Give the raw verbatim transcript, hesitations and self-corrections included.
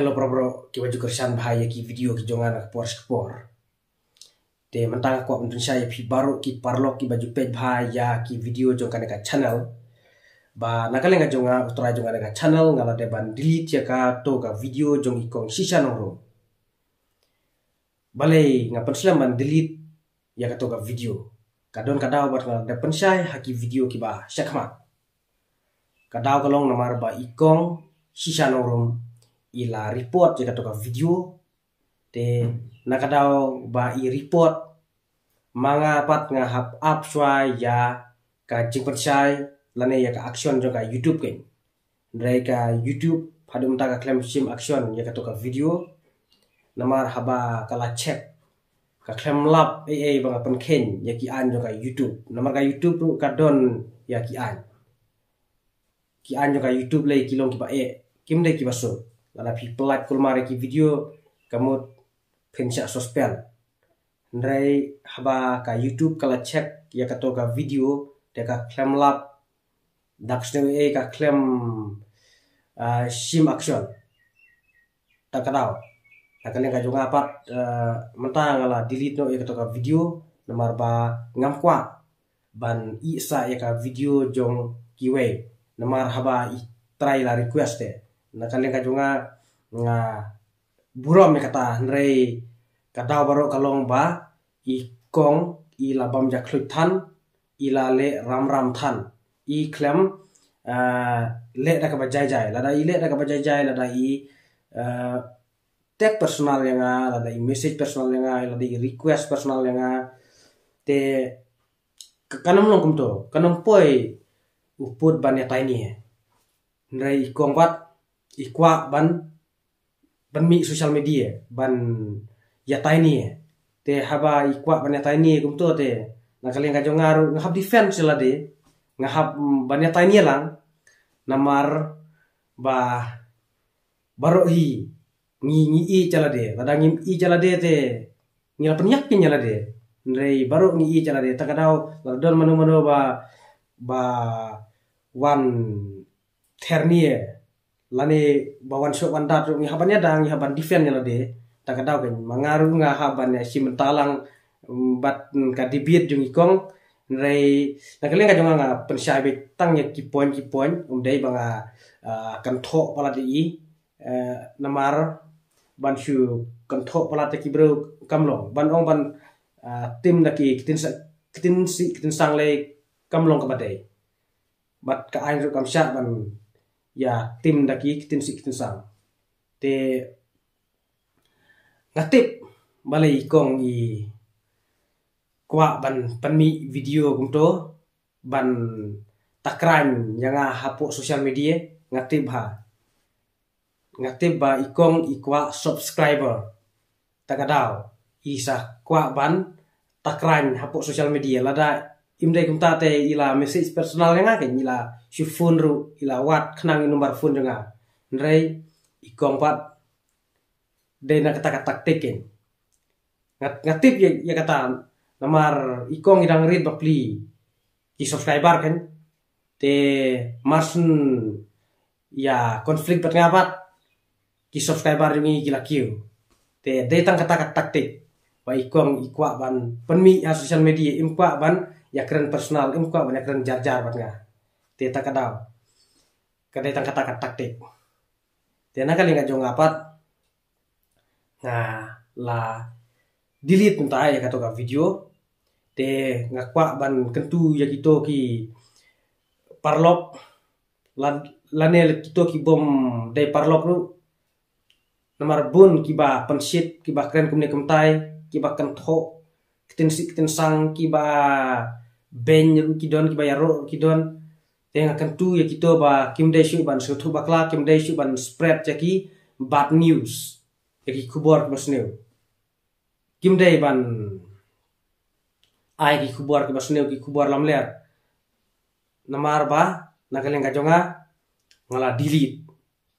Hello para bro, kiba ju kyrshan bha ïa ki video ki jong nga na ka por sha ka por. Te mynta nga kwah ban pynsngew ïa phi baroh ki paralok kiba ju peit bha ïa ki video jong kane ka channel, ba na ka liang ka jong nga, u trai jong kane ka channel, nga la dep ban delete ïa kato ka video jong i kong Shisha Nongrum. Balei nga pynslem ban delete ïa kato ka video? Ka don ka daw bad nga la dep pynsngew ha ki video kiba sha khmat. Ka daw ka long namar ba i kong Shisha Nongrum i la report ïa kato ka video. Te na ka daw ba i report, ma nga pat nga hap ap shuwa ïa ka jingpynshai lane ïa ka action jong ka YouTube keiñ. Hynrei ka YouTube haduh mynta ka khlem shim action ïa kato ka video. Namar haba ka la check, ka khlem lap ei ei ba nga pynkheiñ ïa ki aiñ jong ka YouTube. Namar ka YouTube ruh ka don ïa ki aiñ. Ki aiñ jong ka YouTube lei ki long kiba eh, kim dei kiba suk. Lada phi pynlait kulmar ïa ki video, ka mut phin shah suspend. Hynrei haba ka YouTube ka la check ïa kato ka video, te ka khlem lap, da ka sniew ei ei ka khlem, ah, shim action. Ta ka daw, na ka liang ka jong nga pat, ah, mynta nga la delete noh ïa kato ka video, namar ba ngam kwah ban ih sa ïa ka video jong kiwei. Namar haba i trai la request te, na ka liang ka jong nga, nga burom ïa kata. Hynrei ka daw baroh ka long ba i kong i la bam jakhluit than, i la leh ram ram than, i khlem, ah, leh da kaba jai jai. Lada i leh da kaba jai jai, lada i, ah, tag personal ïa nga, lada i message personal ïa nga, lada i request personal ïa nga, te ka, kan ym long kumto, kan ym poi u pud ban ïatai ne. Hynrei i kong pat i kwah ban pynmih social media ban ïatai ne. Te haba i kwah ban ïatai ne kumto te, na ka liang ka jong nga ruh nga hap defend ïa lade, nga hap, mm, ban ïatai ne lang. Namar ba baroh hi ngi, ngi ïeit ïa lade. Lada ngim ïeit ïa lade te ngi la pynïap ïa lade. Hynrei baroh ngi ïeit ïa lade. Ta ka daw lada don mano mano ba, ba wan ther ne lane ba wan shoh wan dat ruh ngi hap ban ïada, ngi hap ban defend ïa lade. Ta ka daw keiñ ma nga ruh nga hap ban ïa shim bynta lang, mm, bad, mm, ka debate jong i kong. Hynrei na ka liang ka jong nga nga pynshai beit tang ïa ki point ki point, ym dei ba nga, ah, kynthoh palat ïa i, eh, namar ban shu kynthoh palat ïa ki briew kam long. Ban ong ban, ah, tim da ki ktien sa-, ktien sih ktien sang lei kam long kaba dei. Bad ka aiñ ruh kam shah ban ïa tim da ki ktien sih ktien sang. Te nga tip balei i kong i kwah ban pynmih video kumto ban takran ïa nga hapoh social media, nga tip bha. Nga tip ba i kong i kwah subscriber. Ta ka daw i sa kwah ban takran hapoh social media. Lada im dei kumta te i la message personal ïa nga keiñ, i la shu phone ruh, i la wad khnang ïa u number phone jong nga. Hynrei i kong pat dei na kata ka taktik keiñ. Nga, nga tip ïa, ïa kata namar i kong i dang rit bapli ki subscriber keiñ. Te marshen ïa conflict bad nga pat ki subscriber jong i ki la kiew. Te dei tang kata ka taktik ba i kong i kwah ban pynmih ha social media, im kwah ban ïa kren personal, im kwah ban ïa kren jar jar bad nga. Te ta ka daw ka dei tang kata ka taktik. Te na ka liang ka jong nga pat nga la delete mynta ïa kato ka video. Te nga kwah ban kyntu ïa kito ki paralok, la, lane kito ki bym dei paralok ruh. Namar bun kiba pynshit, kiba kren kumne kumtai, kiba kynthoh ktien sih ktien sang, kiba beiñ ruh ki don, kiba ïaroh ruh ki don. Te nga kyntu ïa kito ba kim dei shuh ban sngewthuh bakla, kim dei shuh ban spread ïa ki bad news, ïa ki khubor kiba sniew. Kim dei ban ai ki khubor kiba sniew, ki khubor lamler. Namar ba na ka liang ka jong nga nga la delete.